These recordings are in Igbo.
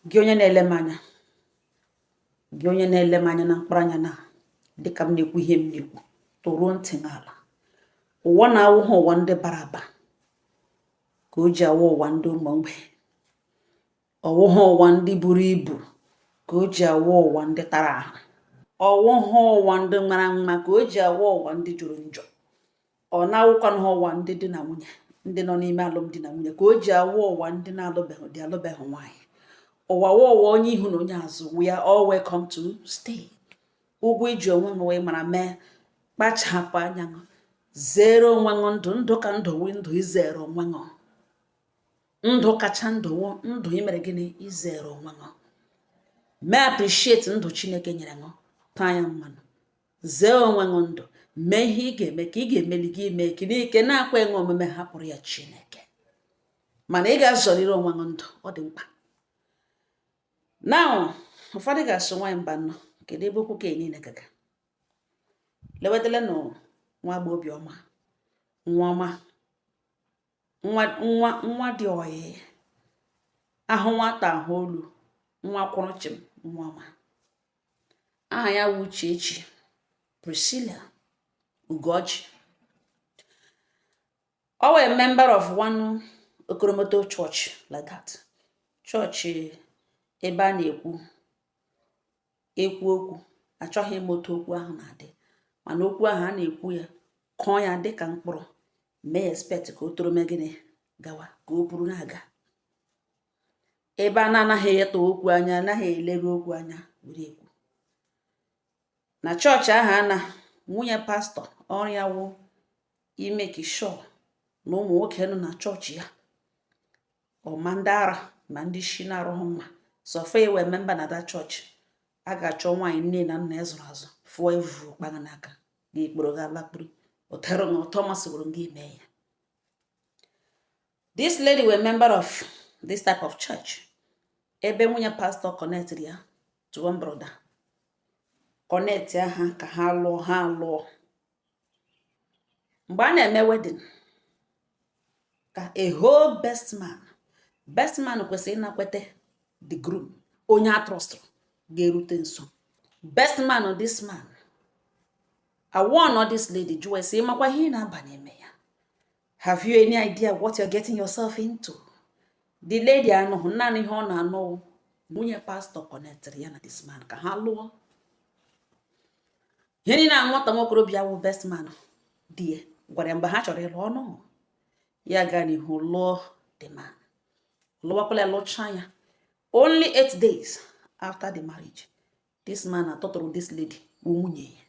Gị onye na-ele m anya, gị onye na-ele m anya na mkpụrụ anya na dịka m na-ekwu ihe m na-ekwu, tụruo ntị n'ala. Ụwa na-awụghị ụwa ndị bara aba ka o ji awụ ụwa ndị ụmụ mgbei. Ọwụghị ụwa ndị buru ibu ka o ji awụ ụwa ndị tara ahụ. Ọwụghị ụwa ndị mara mma ka o ji awụ ụwa ndị jọrọ njọ. Ọ na-awụkwanụ ụwa ndị di na nwunye, ndị nọ n'ime alụmdi na nwunye, ka o ji awụ ụwa ndị na-alụbeghị di, alụbeghị nwaanyị. Ụwa wụ ụwa onye ihu na onye azụ. We are all welcome to stay. Ụgwọ iji onwe m wee mara mee, kpachapụ anya, zere onwe ṅụ ndụ. Ndụ ka ndụ wụ ndụ izere onwe ṅụ. Ndụ kacha ndụ wụ ndụ imere gịnị? Izere onwe ṅụ. Mee appreciate ndụ Chineke nyere ṅụ, taa ya mmanụ, zee onwe ṅụ ndụ, mee ihe ị ga-eme ka ị ga-emeli gị mee ka n'ike na-akwa enwe omume, hapụrụ ya Chineke. Mana ị ga-azọrịrị onwe ṅụ ndụ, ọ dị mkpa. Now, ụfọdụ ga-asụ nwaanyị mba nnọọ, kedu ebe okwu ka niile gaga lewetele nụ? Nwa agba obiọma, nwa ọma, nwa nwa nwa dị oyi ahụ, nwata ahụ olu, nwa kwụrụ chịm, nwa ọma. Aha ya wụ Uchechi Priscilla Ugoji. Ọ wụ member of one Okoromoto church like that, chọọchị ebe a na-ekwu ekwu okwu. Achọghị m otu okwu ahụ na-adị, mana okwu ahụ a na-ekwu ya, kụọ ya dịka mkpụrụ, mee expect ka o toro, mee gịnị, gawa, ka o buru na-aga ebe a na-anaghị eto okwu anya, anaghị eleru okwu anya were ekwu. Na chọọchị ahụ, ana nwunye pastọ, ọrụ ya wụ imake sure na ụmụ nwoke nọ na chọọchị ya, ọ ma ndị ara ma ndị shi na-arụghị mma sọfa ewe member na that church. A ga-achọ nwaanyị nne na nna ya zụrụ azụ fụọ evu kpaga n'aka gị kporo gị alakpuru ụtara na ụtọ masịrị gị mee ya. This lady were member of this type of church ebe nwunye pastor connected ya to one brother, connect ya ha ka ha lụọ. Ha lụọ. Mgbe a na-eme wedding, ka a whole best man, best man kwesịrị ịnakwete the groom, onye a trustụrụ ga-erute nso best man. This man awon this lady, jụọ sị, ịmakwa ihe ị na-aba n'ime ya? Have you any idea what you're getting yourself into? The lady anụghị, naanị ihe ọ na-anụ, nwunye pastọ connectịrị ya na this man ka ha lụọ. Ihe niile a nwata nwokorobịa wụ best man di ya gwara ya mgbe ha chọrọ ịlụ ọnụ ya, gaa n'ihu lụọ the man. Lụwakwala ya, lụchaa ya. Only 8 days after the marriage, this man atọtụrụ this lady bụ nwunye ya,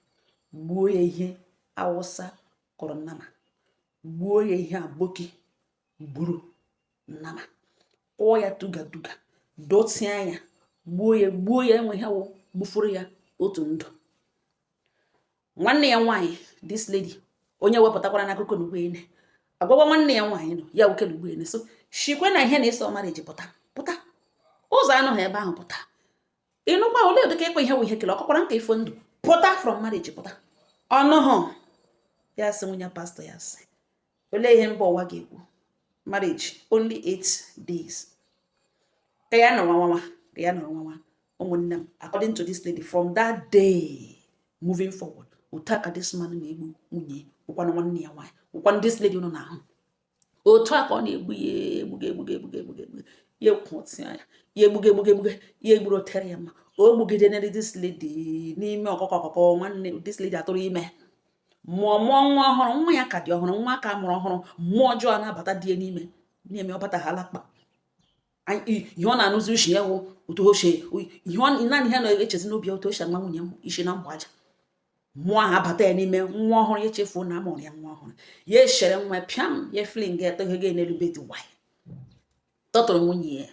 gbuo ya ihe Awụsa kọrọ nnama, gbuo ya ihe aboki gburu nnama, kụọ ya tuga tuga, dotia ya, gbuo ya, gbuo ya. Enweghị wụ gbufuru ya otu ndụ. Nwanne ya nwaanyị, this lady onye wepụtakwara n'akụkọ n'ugboene, agwagwa nwanne ya nwaanyị nọ ya nwoke n'ugboene, so shikwe na ihe na-eso marriage pụta pụta ụzọ anụghị ebe ahụ pụta. Ịnụkwa ole ụdịka ịkwa ihe wụ ihe kele ọkọkwara nka ifo ndụ pụta from marriage pụta ọnụhụ ya. Sị nwunye pastọ ya, sị, olee ihe mba ụwa ga-ekwu? Marriage only 8 days ka ya nọrọ nwa, ka ya nọrọ nwa. Ụmụnne m, according to this lady, from that day moving forward, otu a ka this man na-egbu nwunye, ụkwanụ nwanne ya nwaanyị, ụkwanụ this lady unu na-ahụ. Otu a ka ọ na-egbu ya, egbuga, egbuga, egbuga, egbuga, egbuga ya, ekwụsị ya, ya egbuga, egbuga, egbuga ya, egburu tere ya mma. O gbugidere this lady n'ime ọkụkọ ọkụkọ. Nwanne this lady atụrụ ime, mụọ mụọ nwa ọhụrụ. Nwa ya ka dị ọhụrụ, nwa ka mụrụ ọhụrụ. Mmụọ ọjọọ na-abata di ya n'ime na-eme ọ bataghala kpa ihe ọ na-anụzi uche ya wụ otu o si ihe ọ naanị ihe na-echezi n'obi ya, otu o si ama nwunye m isi na mgba aja. Mmụọ ahụ abata ya n'ime nwa ọhụrụ, ya echefuo na amụrụ ya nwa ọhụrụ. Ya eshere nwa pịam, ya fling ya, tọghị gị n'elu bed, wanyị tọtụrụ nwunye ya,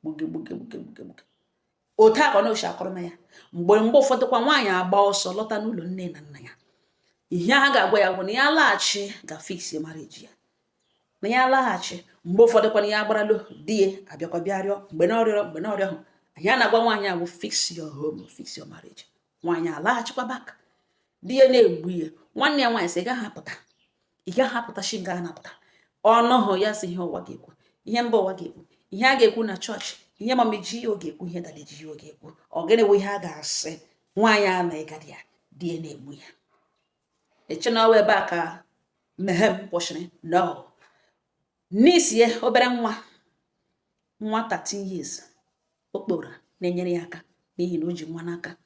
gbuge, gbuge, gbuge, gbuge, gbuge. Otu a ka ọ na-oshi akọrọma ya. Mgbe ụfọdụ kwa, nwaanyị agba ọsọ lọta n'ụlọ nne na nna ya. Ihe ha ga-agwa ya bụ na ya laghachi ga fix marriage ya, na ya laghachi. Mgbe ụfọdụ kwa, na ya agbaralụ di ya abịakwa bịa rịọ. Mgbe na ọrịọ, mgbe na ọrịọ hụ ihe a na-agwa nwaanyị a bụ fix your home, fix your marriage. Nwaanyị alaghachikwa back, di ya na-egbu ya. Nwanne ya nwaanyị sị, ị gaghị apụta, ị gaghị apụta, shi nga na-apụta ọnụ hụ ya. Sị ihe ụwa ga-ekwu, ihe mba ụwa ga-ekwu, ihe a ga-ekwu na chọọchị. Ihe ma meji ya oge ekwu, ihe dara eji ya oge ekwu. Ọ gịnị wụ ihe a ga-asị nwaanyị a na ịgadi ya di ya na-egbu ya? Eche na ọwa ebe a ka mmeghe m kwụsịrị? No. N'isi ya, obere nwa, nwa 13 years, okpora na-enyere ya aka n'ihi na o ji nwa n'aka,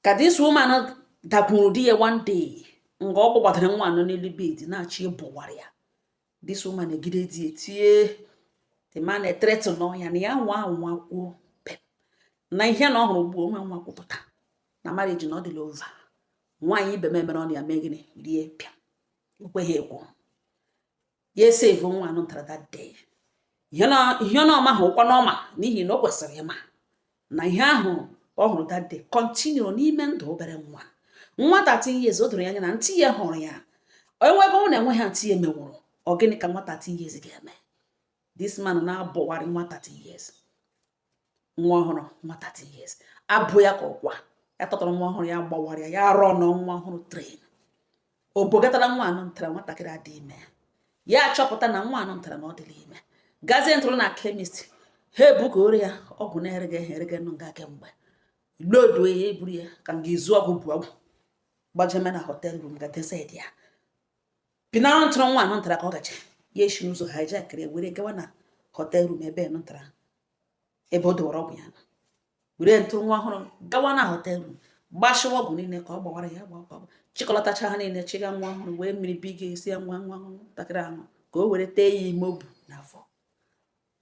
ka this woman dakwuru di ya one day nga ọ gbadara nwa nọ n'elu bed na-achọ ịbụwara ya. This woman egide di ya tie. The man threaten nọ ya na ya nwa anwa kwuo pep na ihe na ọ hụrụ gbuo onwe nwa kwupụta na marriage na ọ dịla over. Nwaanyị ibe m emere ọnụ ya mee gịnị? Rie pịa. O kweghị ekwu. Ya esave nwa anụ ntara that day. Ihe na ọma hụ ụkwa n'ọma, n'ihi na o kwesịrị ịma na ihe ahụ ọ hụrụ that day continue n'ime ndụ obere nwa, nwa 13 years. O doro ya anya na ntị ya hụrụ ya enwe ebe ọ na-enwe ha ntị ya mewụrụ. Ọ gịnị ka nwa 13 years ga-eme? This man na-abọwarị nwa 13 years, nwa ọhụrụ, nwa 13 years, abụ ya ka ọkwa ya tọtọrọ nwa ọhụrụ, ya gbawara ya, ya rụọ nọ nwa ọhụrụ train o bogatara nwa anọ ntara. Nwatakịrị adị ime. Ya achọpụta na nwa anọ ntara na ọ dịla ime, gazie ntụrụ na chemist ha ebukoro ya ọgwụ na-erege ha erege nụ nga kemgbe loduo ya, eburu ya ka m ga-ezu ọgwụ bụ ọgwụ gbajeme na hotel room ga desed ya pinara ntụrụ nwa anọ ntara ka ọ gaje. Ya esi n'ụzọ hijackịrị ya were gawa na hotel room ebe nọ ntara, ebe o dowere ọgwụ ya nọ, were ntụrụ nwa ọhụrụ gawa na hotel room, gbashiwa ọgwụ niile ka ọ gbawara ya gba, chịkọlọtacha ha niile, chịga nwa ọhụrụ, wee mmiri biga esi ya nwa nwa nwatakịrị ahụ ka o were tee ya ime obu n'afọ.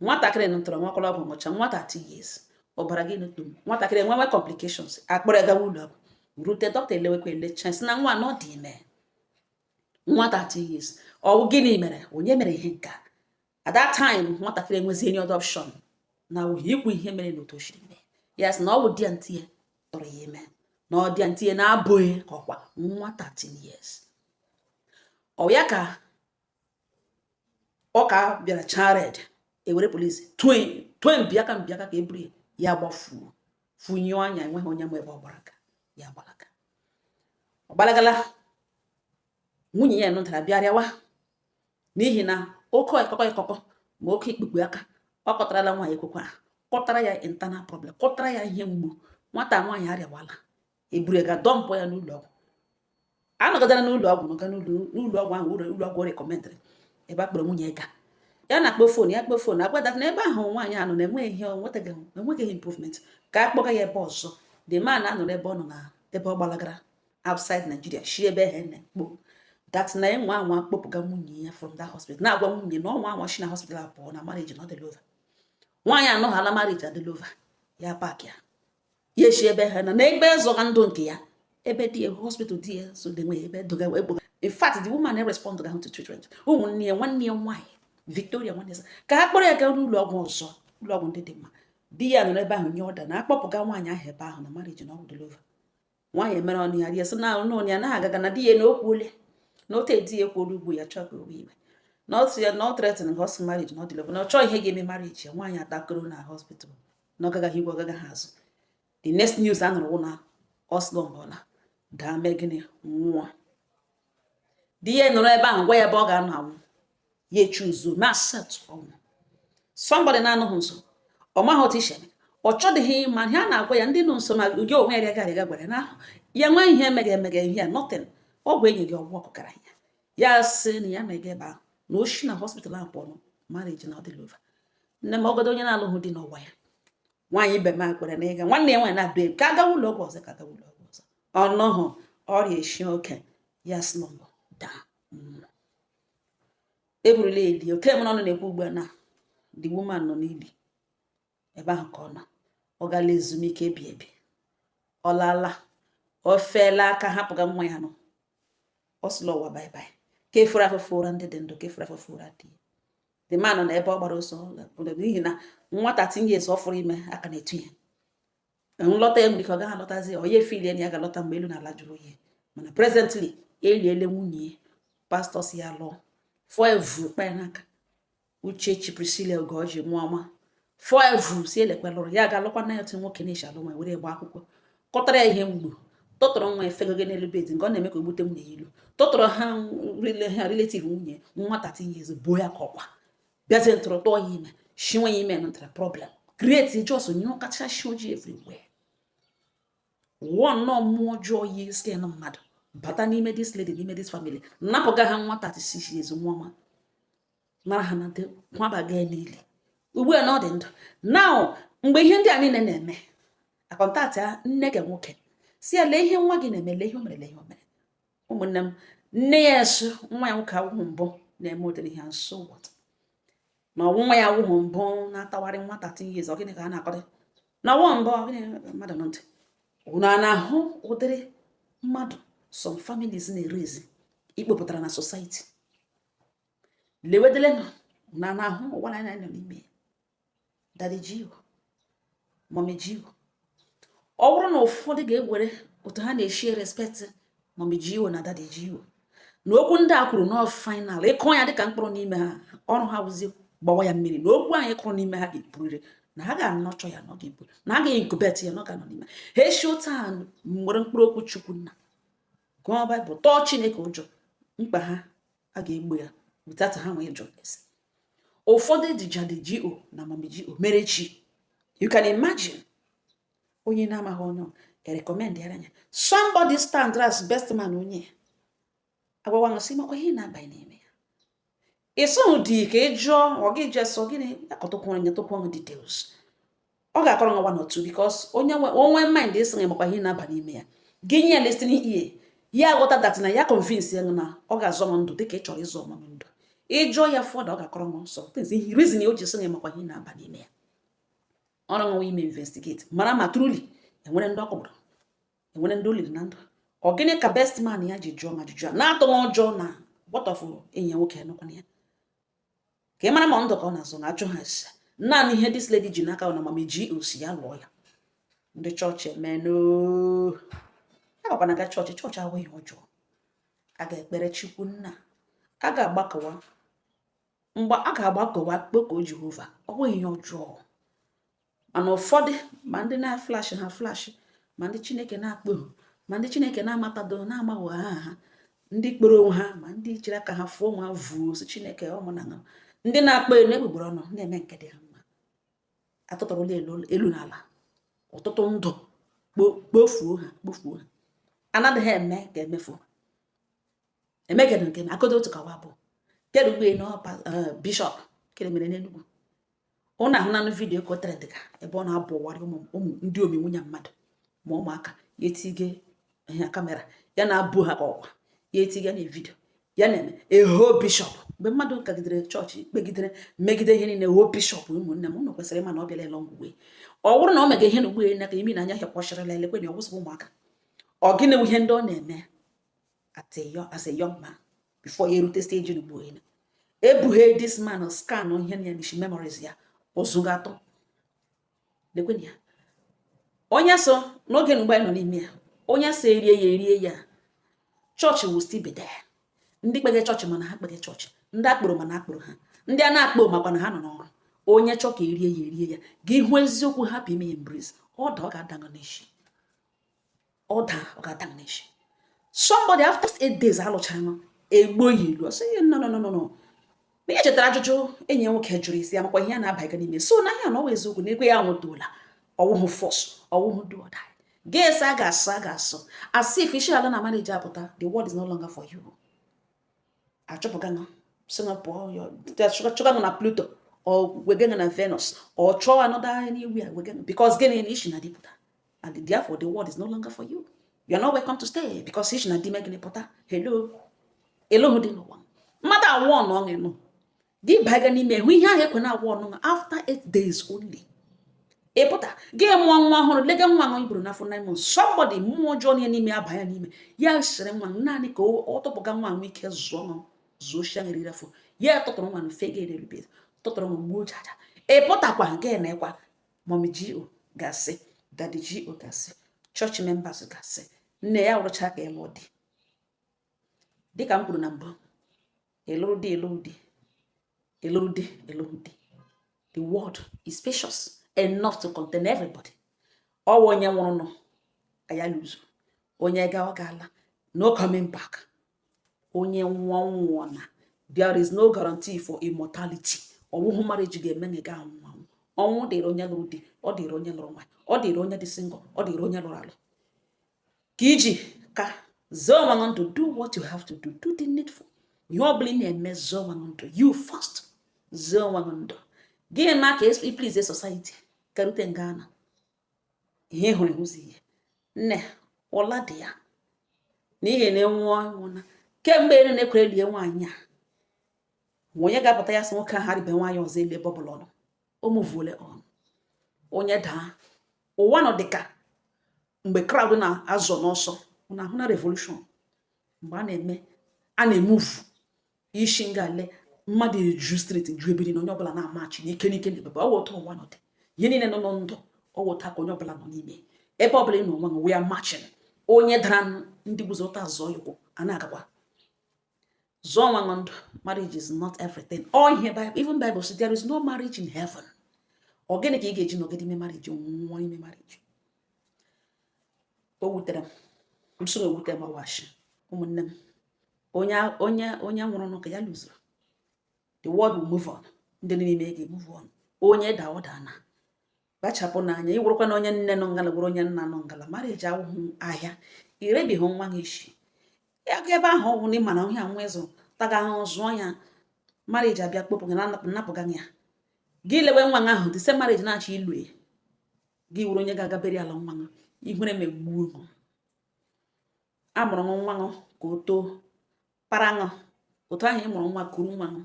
Nwatakịrị ntụrụ nwakwara ọgwụ ṅụcha. Nwa 30 years, ọbara gị n'otu nwatakịrị enwewe complications, akpọrọ gawa ụlọ ọgwụ, rute, dọkịta elewekwa elecha, sị na nwa nọ dị ime. Nwa 30 years, ọ bụ gịnị mere? Onye mere ihe nka? At that time nwatakịrị enwezi any other option na ikwu ihe mere n'otu o siri mee. Ya sị na ọ bụ di ya ntị ya tọrọ ya ime, na ọ dị ya ntị ya na-abụghị ka ọkwa nwa 13 years. Ọ ya ka ọ ka bịara chared, ewere polisi tue mbịaka mbịaka ka e buru ya, ya gbafuo, funyụọ anya, enweghị onye ma ebe ọ gbara aka. Ya gbalaga, ọ gbalagala. Nwunye ya nụtara bịa rịawa n'ihi na oke ịkọkọ ịkọkọ ma oke ikpukpu aka ọ kọtarala nwaanyị, ekwekwa kọtara ya internal problem, kọtara ya ihe mgbu. Nwata nwaanyị arịawala, eburu ga dumpụ ya n'ụlọ ọgwụ. Anọgidere n'ụlọ ọgwụ, nọga n'ụlọ ọgwụ ahụ, ụlọ ọgwụ recommendịrị ebe a kpọrọ nwunye ga. Ya na-akpọ phone, ya kpọ phone, agwa that na ebe ahụ nwaanyị anọ na-enweghị ihe, nwetaghị, enweghị improvement, ka a kpọga ya ebe ọzọ. The man anọrọ ebe ọ nọ na ebe ọ gbalagara outside Nigeria, shi ebe ha na-ekpo that na enwe anwa kpọpụga nwunye ya from that hospital, na-agwa nwunye na ọnwa anwa shi na hospital apụọ na marriage na ọ dịla over. Nwaanyị anọghala, marriage adịla over. Ya pack ya, ya eshi ebe ha na na ebe zọga ndụ nke ya, ebe di ya hospital di ya so dị nwe ebe doga egbo. In fact, the woman respond ga to treatment. Ụmụnne ya, nwanne ya nwaanyị Victoria, nwanne ya, ka ha kpọrọ ya gaa n'ụlọ ọgwụ ọzọ, ụlọ ọgwụ ndị dị mma. Di ya nọrọ ebe ahụ nye ọda na akpọpụga nwaanyị ahụ ebe ahụ na marriage na ọgwụ dịla over. Nwaanyị emere ọnụ ya rie, sị na ọnụ ya naghị agaga na di ya na okwu ole na ote di ya ekwuola ugbu ya chọọ ka owe iwe na ọ sị ya na ọ threaten ka ọ sị marriage na ọ dịla over, na ọ chọọ ihe ga-eme marriage ya. Nwaanyị atakoro na hospital na ọ gagaghị igwe, ọ gagaghị azụ. The next news a nụrụ wụ na ọ slump daa, mee gịnị? Nwụọ. Di ya nọrọ ebe ahụ gwa ya ebe ọ ga-anọ anwụ, ya echuzo ma accept ọnwụ. Somebody na-anọghị nso, ọ maghị otu isi eme, ọ chọdịghị ịma ihe a na-agwa ya. Ndị nọ nso ma gị onwe ya rịaga arịga gwara ya na ya nwee ihe emega emega, ihe ya nothing, ọgwụ enyi gị, ọgwụ ọkụkara ya. Ya sị na ya na-ega ebe ahụ na oshi na hospital ahụ pụọ, marriage na ọdịla over. Nne m, ọgọdọ onye na-alụghị di n'ụwa ya, nwaanyị ibe m kwere na ịga nwanne ya nwaanyị na-adụ ka agawa ụlọ ọgwụ ọzọ, ka agawa ụlọ ọgwụ ọzọ. Ọnọhụ ọrịa eshi oke, ya slump daa, nwụọ. Eburula eli ote m n'ọnụ na-ekwu ugbu a na the woman nọ n'ili ebe ahụ ka ọ nọ. Ọ gala ezumike ebi ebi, ọ laala, o feela aka hapụga nwa ya nọ. Ọ sịla ụwa bye bye, ka efuru afụfụ ụra ndị dị ndụ, ka efuru afụfụ ụra dị. The man nọ na ebe ọ gbara ọsọ n'ihi na nwa 13 years ọ fụrụ ime aka na-etu ya nlọta ya nwere ike ọ gaghị alọtazi. Ọ ya efilie na ya ga-alọta mgbe elu na ala jụrụ oyi, mana presently eliele nwunye ya. Pastọ si ya lụọ fụọ evu kpa ya n'aka. Uchechi Priscilla Ugoji, nwa ọma, fụọ evu si elekwa lụrụ ya, ga-alụkwa na ya otu nwoke na-eshi alụ nwa, were gba akwụkwọ kọtara ya ihe mgbu, tụtụrụ nwa efegogo n'elu bed nke ọ na-eme ka o gbute nwunye ya ilu, tụtụrụ ha ha relative nwunye nwa 13 years, buo ya ka ọkwa, bịazie ntụrụ tụọ ya ime, shinwe ya ime ntara problem. Create just nyụọ kacha shi ojii everywhere. Wụọ nnọọ mmụọ ọjọọ yi skin mmadụ bata n'ime this lady, n'ime this family, napụga ha nwa 36 years, nwa ọma mara ha na kwabaga ya niile. Ugbu a na ọ dị ndụ now. Mgbe ihe ndị a niile na-eme, a contact ya nne gị nwoke, si ya lee ihe nwa gị na-eme, lee ihe o mere, lee ihe o mere. Ụmụnne m, nne ya esu nwa ya nwoke awụhụ mbụ na-eme ụdịrị ihe. So what? Na ọnwụ nwa ya awụhụ mbụ na-atawara nwa 13 years. Ọ gịnị ka a na-akọrị na ọnwụ mbụ? Ọ gịnị mmadụ nọ ntị unu a na-ahụ ụdịrị mmadụ some families na-erezi ikpopụtara na society? Lewedelenụ na na-ahụ ụwa na anyị nọ n'ime ya. Daddy G.O, Mommy G.O, ọ bụrụ na ụfọdụ ga-ewere otu ha na-eshi respect Mommy G.O na Daddy G.O na okwu ndị a kwuru nọ final, ịkụ ya dịka mkpụrụ n'ime ha, ọrụ ha wụzi gbawa ya mmiri. Na okwu anyị kụrụ n'ime ha ga-eburiri, na ha ga-anọchọ ya, na ọ ga-ebu, na ha ga-incubate ya, na ọ ga-anọ n'ime ha. Eshi otu a nwere mkpụrụ okwu Chukwu nna, gụọ Baịbụl, tọọ Chineke ụjọ, mkpa ha a ga-egbu ya without ha nwee jụ ese. Ụfọdụ dị Daddy G.O na Mommy G.O mere chi. You can imagine onye na-amaghị onye recommend ya anya somebody stand as best man, onye agwawa ṅụ sị makwa ihe na-abanye n'ime ya. Ịsụhụ dị ka ị jụọ, ọ gị jụọ sọ gịnị akọtụkwụ nyetụkwụ details, ọ ga-akọrọ nwa one or two, because onye onwe mind ịsị gị makwa ihe na-aba n'ime ya, gị nye listening ear, ya aghọta that na ya convince ya na ọ ga-azọ m ndụ dịka ị chọrọ ịzọ m ndụ. Ịjụọ ya fọdụ, ọ ga-akọrọ m some things, ihe reason o ji sị gị makwa ihe na-aba n'ime ya. Ọrụ nwa ime investigate, mara ma truly enwere ndị ọ kọgburu, enwere ndị o liri na ndụ. Ọ gịnị ka best man ya ji jụọ m ajụjụ a na-atụghị ụjọ na what of enyi ya nwoke nọkwana ya, ka ị mara ma ndụ ka ọ na-azụ na ajụ ha ese. Naanị ihe this lady ji n'aka na Mommy G.O si ya lụọ ya. Ndị chọọchị eme agakwana ga chọọchị. Chọọchị ahụ ihe ọjọọ a ga-ekpere Chukwu nna, a ga-agbakọwa mgbe a ga-agbakọwa kpọkuo Jehova. Ọ bụghị ihe ọjọọ, mana ụfọdụ ma ndị na-aflash ha flash, ma ndị Chineke na-akpọ, ma ndị Chineke na-amatado na-amaghị aha ha, ndị kpọrọ onwe ha, ma ndị jiri aka ha fụọ onwe ha vuo si Chineke ọmụ na ndị na-akpọ elu egbugbere ọnụ na-eme nke dị ha mma, atụtụrụla elu elu n'ala ọtụtụ ndụ kpofuo ha, kpofuo ha. Anaghị eme ka emefu emegede nke akodo otu kawa bụ kedu ugbe na bishọp kere mere n'Enugu. Ụnụ ahụ nanụ video ka o tere dịka ebe ọ na-abụ ụwarị ụmụ ụmụ ndị omi nwunye mmadụ ma ụmụaka, ya etige ihe camera ya na-abụ ha ka ọkwa, ya etiga na video ya na-eme eho bishọp. Mgbe mmadụ kagidere chọọchị, kpegidere megide ihe niile, ho bishọp. Ụmụnne m, ụnụ kwesịrị ịma na ọ bịala long way. Ọ bụrụ na ọ mega ihe na ugbu na ka imi na anya hịakwọchịrịla elekwe na ọwụsị ụmụaka, ọ gịnị ihe ndị ọ na-eme as a young man before ya erute stage ugbu a? Ebughe this man scan ihe na ya n'isi memories ya ụzụ ga-atọ. Lekwenụ ya, onye so n'oge na mgbe anyị nọ n'ime ya, onye so erie ya, erie ya. Chọọchị will still be there. Ndị kpege chọọchị mana ha kpege chọọchị, ndị akpụrụ mana akpụrụ ha, ndị a na-akpọ makwa na ha nọ n'ọrụ. Onye chọọ ka erie ya, erie ya. Gị hụ eziokwu, hapụ ime ya embrace, ọ da, ọ ga-ada n'isi, ọ da, ọ ga-ada n'isi. Somebody after 8 days alụchara egbo ya ilu, ọ sị no, no, no, no, no. Ma ihe chetara ajụjụ enyi ya nwoke jụrụ isi ya makwa ihe a na-abaghị n'ime so na ihe na ọwa eziokwu na ekwe ya anwụtola. Ọwụhụ force, ọwụhụ do or die. Ga-ese a ga-asụ, a ga-asụ as if isi ala na marriage apụta. The world is no longer for you. Achọpụga nọ si na pụọ, chụga na Pluto or wega na Venus or chọọ another anywhere wega, because gịnị na isi na di pụta, and therefore the world is no longer for you. You are not welcome to stay because isi na di me gịnị pụta. Hello, elohụ dị n'ụwa mmadụ awụ ọnụ ọṅụ gị baga n'ime hụ ihe ahụ ekwe na-agwa ọnụ. After 8 days only, ị pụta gị mụọ nwa ọhụrụ, lega nwa ahụ iburu n'afọ 9 months. Somebody mmụọ ọjọọ na n'ime aba ya n'ime ya sịrị nwa naanị ka ọ tụpụga nwa ahụ ike zụọ nwa zụọ shi ahụ riri afọ ya, tụtụrụ nwa fega erube, tụtụrụ nwa gbuo jaja. Ị pụtakwa nke na-ekwa Mommy G.O gasị, Daddy G.O gasị, church members gasị, nne ya wụrụcha ka ịlụ di. Dịka m kwuru na mbụ, ịlụrụ di, ịlụrụ di, ịlụrụ di, ịlụrụ di, the world is spacious enough to contain everybody. Ọwụ onye nwụrụ nụ ka ya luzu, onye ga ọ gaala, no coming back. Onye nwụọ nwụọ na there is no guarantee for immortality. Ọwụhụ marriage ga-eme na ị ga anwụ anwụ. Ọnwụ dịrị onye lụrụ di, ọ dịrị onye lụrụ nwaanyị, ọ dịrị onye dị single, ọ dịrị onye lụrụ alụ. Ka iji ka zọọ onwe gị ndụ, do what you have to do, do the needful. Ihe ọ bụla ị na-eme, zọọ onwe gị ndụ. You first, zọọ onwe gị ndụ. Gị ma ka ị please society karute nga na ihe hụrụ ịhụzi ihe. Nne, ụla dị ya n'ihi na nwụọ nwụna kemgbe elu na-ekwere lie nwaanyị a, onye ga-apụta ya sị nwoke ahụ arịbe nwaanyị ọzọ elu ebe ọbụla ọ nọ, o muvuole on. Onye daa ụwa nọ dịka mgbe crowd na-azọ n'ọsọ na ahụ na revolution, mgbe a na-eme a na-emove isi ngale, mmadụ eju street, ju ebiri na onye ọbụla na-amachi n'ike n'ike na ebebe. Ọwụ otu ụwa nọ dị, ihe niile nọ ndụ, ọwụ otu aka onye ọbụla nọ n'ime ebe ọbụla ị nọ onwe gị. We are marching. Onye dara, ndị guzo ụta zọọ ya ụkwụ, a na-agakwa. Zọọ nwa ndụ. Marriage is not everything. All ihe Bible, even Bible says there is no marriage in heaven. Ọ gịnị ka ị ga-eji nọgide ime marriage, nwụọ n'ime marriage? O wutere m, m sị na o wutere m. Ọwashi ụmụnne m, onye onye onye nwụrụ nụ ka ya lụzuru. The world will move on. Ndị n'ime ga-move on. Onye daa, ọ daa na kpachapụ n'anya. Ịwụrụkwa na onye nne nọ ngala, wụrụ onye nna nọ ngala, marriage awụghị ahịa. Irebighị nwa gị isi ya ga ebe ahụ. Ọwụ na ịma na onye anwa ịzụ taga ahụhụ zụọ ya, marriage abịa kpopụ gị na napụga ya, gị lewe nwa gị ahụ. The same marriage na-achọ ilu gị, wụrụ onye ga-agabere ala nwa gị, ihure megbuo. A mụrụ nwa gị ka o too para ṅụ otu ahụ ị mụrụ nwa, kuru nwa gị,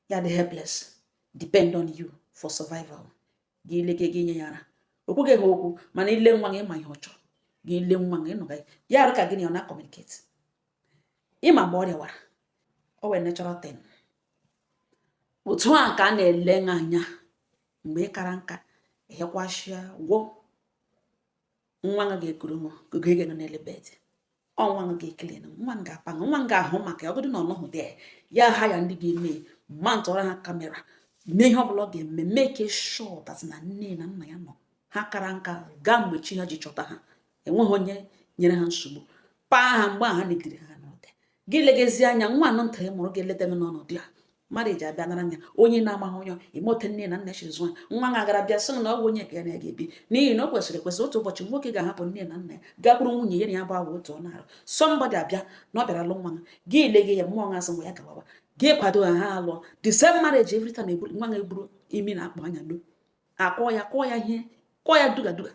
ya dị helpless, depend on you for survival. Gị leke gị nye ya ara, o kwughị ha okwu, mana ile nwa gị, ịma ihe ọ chọrọ. Gị ile nwa gị, ịnọga ya arụ ka gị na ọ na-communicate, ịma mgbe ọ rịawara. O wee natural thing. Otu a ka a na-ele anya mgbe ị kara nka, ehekwashịa gwọ nwa gị, ga-ekuru m oge gị nọ n'elu bed. Ọ nwa gị ga-ekele, nwa m ga-apa, nwa m ga-ahụ maka ya. Ọ bụrụ na ọ nọghị there, ya ha ya ndị ga-eme ma ntọrọ ha camera, mee ihe ọbụla ọ ga-eme, make sure that na nne na nna ya nọ ha kara nka gaa mgbe chi ha ji chọta ha, enweghị onye nyere ha nsogbu paa ha mgbe a ha nediri ha n'ụdị. Gị legezi anya nwa anọ ntara mụrụ ga-eleta gị n'ọnọdụ ya. Marriage abịa nara anya onye na-amaghị onye ime ote nne na nna chiri zụọ nwa nga gara bịa sị na ọ bụ onye ka ya na ya ga-ebi, n'ihi na o kwesịrị ekwesị. Otu ụbọchị, nwoke ga-ahapụ nne na nna ya, gakwuru nwunye ya na ya bụ agwa otu ọ na-arụ. Somebody abịa na ọ bịara lụ nwa gị, lege ya mmụọ ngasị nwa ya gawawa, gị kwado ha, ha alụọ. The same marriage, every time eburu nwa ga eburu imi na akpụ anya do akpọ ya, kụọ ya ihe, kụọ ya duga duga.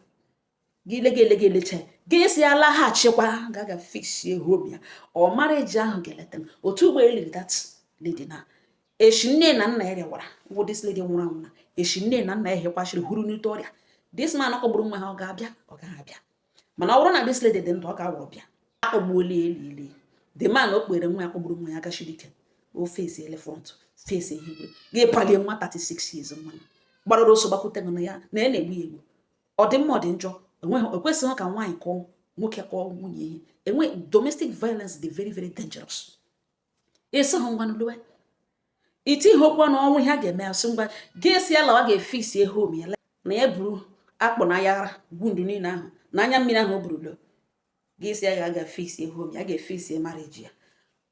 Gị lega elega elecha, gị si ya laghachikwa, ga fixie home ya. Ọ marriage ahụ ga-eleta m otu ugbo eliri that lady na eshi nne na nna ya rịawara wụ this lady nwụrụ anwụ na eshi nne na nna ya hekwachiri huru n'ute ọrịa. This man akọgburu nwa ha, ọ ga-abịa? Ọ gaghị abịa. Mana ọ bụrụ na this lady dị ndụ, ọ ga-awụrụ bịa. Akpọgbuola ya, eli the man o kpere nwa ya, kpọgburu nwa ya, gachiri ike o face ele front, face ihe igwe gị palie nwa 36 years, nwa gbarara ọsọ gbakwute gị na ya na ya na-egbu ya egbu. Ọ dị mma, ọ dị njọ, enweghị ekwesịghị ka nwaanyị kụọ nwoke, kụọ nwunye ihe. Enwe domestic violence dị very very dangerous. Ịsị hụ ngwanụ lewe iti ihe okwu ọnụ ọnwụ, ihe a ga-eme, asị ngwa gị esi ya lawa, ga-efix home ya na ya buru akpụ na ya wundu niile ahụ na anya mmiri ahụ o buru lo. Gị si ya ga fix home ya, ga-efix marriage ya.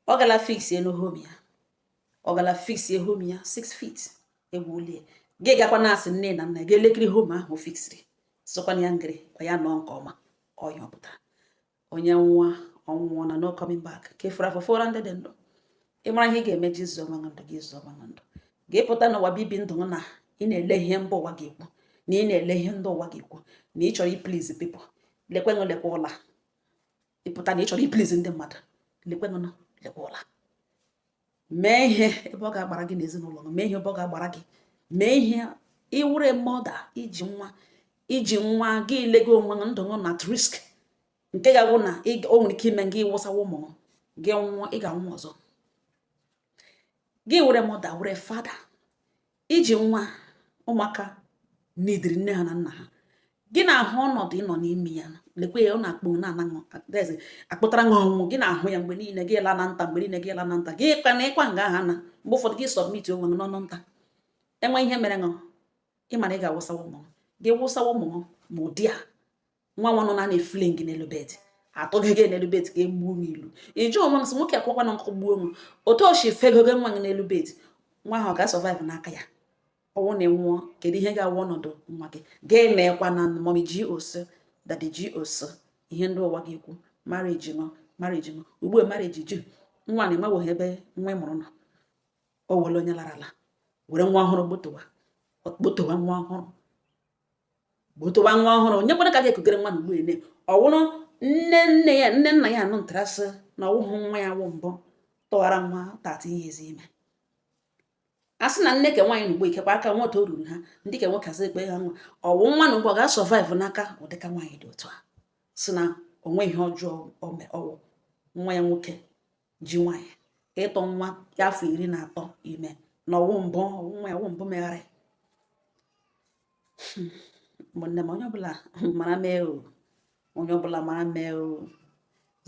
Ọ gala fix no home ya, ọ gala fix home ya 6 feet egwulie. Gị gakwa na asị nne na nna gị elekiri home ahụ fixiri, sịkwana ya ngịrị kwa ya nọ nke ọma. Ọya ọpụtara onye nwa ọnwụọ na no coming back. Ka efuru afọ fọrọ ndị dị ndụ, ịmara ihe ị ga-eme ji zụọ onwe ndụ gị, zụọ onwe ndụ gị. Pụta n'ụwa bibi ndụ na ị na-ele ihe mba ụwa ga-ekwu, na ị na-ele ihe ndị ụwa ga-ekwu, na ị chọrọ iplease people. Lekwenụ, lekwa ụla. Ịpụta na ị chọrọ iplease ndị mmadụ, lekwenụ, lekwa ụla. Mee ihe ebe ọ ga-agbara gị n'ezinụlọ gị, mee ihe ebe ọ ga-agbara gị, mee ihe iwure mọda iji nwa, iji nwa gị lego onwe gị, ndụ gị na at risk, nke ga-awụ na o nwere ike ime gị wụsawa ụmụ gị nwụọ, ị ga-anwụ ọzọ. Gị were mother, were father, iji nwa, ụmụaka nidiri nne ha na nna ha. Gị na-ahụ ọnọdụ ịnọ n'ime ya, lekwe ya, ọ na-akpụ na-ana akpụtara gị ọnwụ. Gị na-ahụ ya mgbe niile, gị la na nta mgbe niile, gị la na nta, gị kwa na ịkwa nga ha na mgbe ụfọdụ gị submit onwe gị n'ọnụ nta. Enwe ihe mere ṅụ, ị mara ị ga-awụsawa ụmụ gị, wụsawa ụmụ ma ụdị a nwa nwa nọ na na-efule gị n'elu bed, atụghị gị n'elu bed ka e gbuo gị ilu. Ị jụọ onwe m sị, nwoke akwakwa na nkụ gbuo m otu o si fegogo nwa gị n'elu bed, nwa ahụ ọ ga-survive n'aka ya? Ọ Ọwụ na ị nwụọ, kedu ihe ga-awụ ọnọdụ nwa gị? Ga-enekwa na Mommy G.O sị, Daddy G.O sị, ihe ndị ụwa ga-ekwu. Marriage nọ, marriage nọ ugbu a, marriage ji nwa na enweghị ebe nwa ị mụrụ nọ. O were onye lara ala were nwa ọhụrụ gbotowa, gbotowa nwa ọhụrụ, gbotowa nwa ọhụrụ. Onye kwere ka a ga-ekugere nwa na ugbu ene? Ọ wụrụ nne nne ya, nne nna ya anụ ntarasị na ọwụhụ nwa ya wụ mbụ tụghara nwa 13 years ime. A sị na nne ke nwaanyị na ugbo ikekwa aka nwa otu o ruru ha, ndị ke nwoke asị ekpe ha nwa ọwụ nwa na ugbo ọ ga-survive n'aka ụdịka nwaanyị dị otu a, si na onwe ihe ọjọọ ome. Ọwụ nwa ya nwoke ji nwaanyị ịtọ nwa ya afọ 13 ime na ọwụ mbụ, ọwụ nwa ya ọwụ mbụ megharị. Ụmụnne m, onye ọbụla mara mee o, onye ọbụla mara mee o.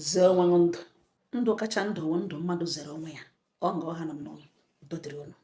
Zee onwe gị ndụ, ndụ kacha ndụ wụ ndụ mmadụ zere onwe ya. Ọ nga ọha nọ m n'ọnụ. Udo dịrị unu.